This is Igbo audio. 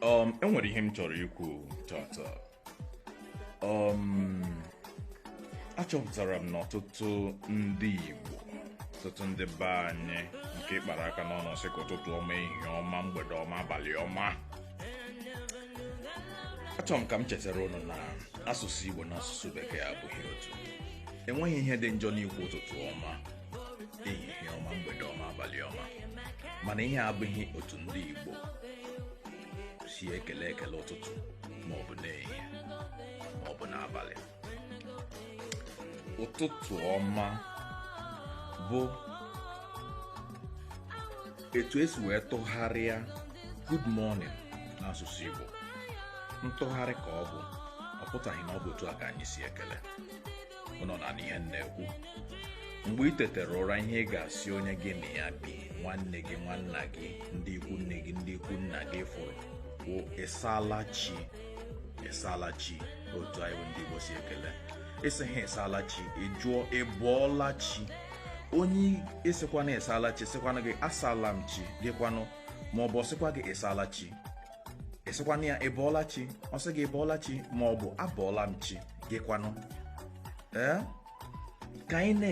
Enwere ihe m chọrọ ikwu tata. Achọpụtara m na ọtụtụ ndị Igbo, ọtụtụ ndị be anyị nke kpara aka n'ọnụ sị ka ụtụtụ ọma, ehihie ọma, mgbede ọma, abalị ọma. Achọrọ m ka m chetara unu na asụsụ Igbo na asụsụ Bekee abụghị otu. Enweghị ihe dị njọ n'ikwu ụtụtụ ọma, ehihie ọma, mgbede ọma, abalị ọma, mana ihe abụghị otu ndị Igbo si ekele ekele ụtụtụ maọbụ n'ehihie maọbụ n'abalị. Ụtụtụ ọma bụ etu esi wee tụgharịa "good morning" n'asụsụ Igbo. Ntụgharị ka ọ bụ, ọ pụtaghị na ọ bụ otu a ka anyị si ekele ụnọ na ihe m na-ekwu. Mgbe ị tetara ụra, ihe ị ga-asị onye gị na ya bi, nwanne gị, nwanna gị, ndị ikwu nne gị, ndị ikwu nna gị fụrụ bụ "Ịsaala chi, ịsaala chi." Otu anyị bụ ndị Igbo si ekele. Ịsị ha "Ịsaala chi," ị jụọ "Ị bọọla chi?" Onye ịsịkwana "Ịsaala chi" sịkwana gị "Asaala m chi," gịkwanụ? Ma ọ bụ ọsịkwa gị "Ịsaala chi," ịsịkwana ya "Ị bọọla chi?" Ọ sị gị "Ị bọọla chi?" ma ọ bụ "Abọọla m chi," gịkwanụ? Ee, ka anyị na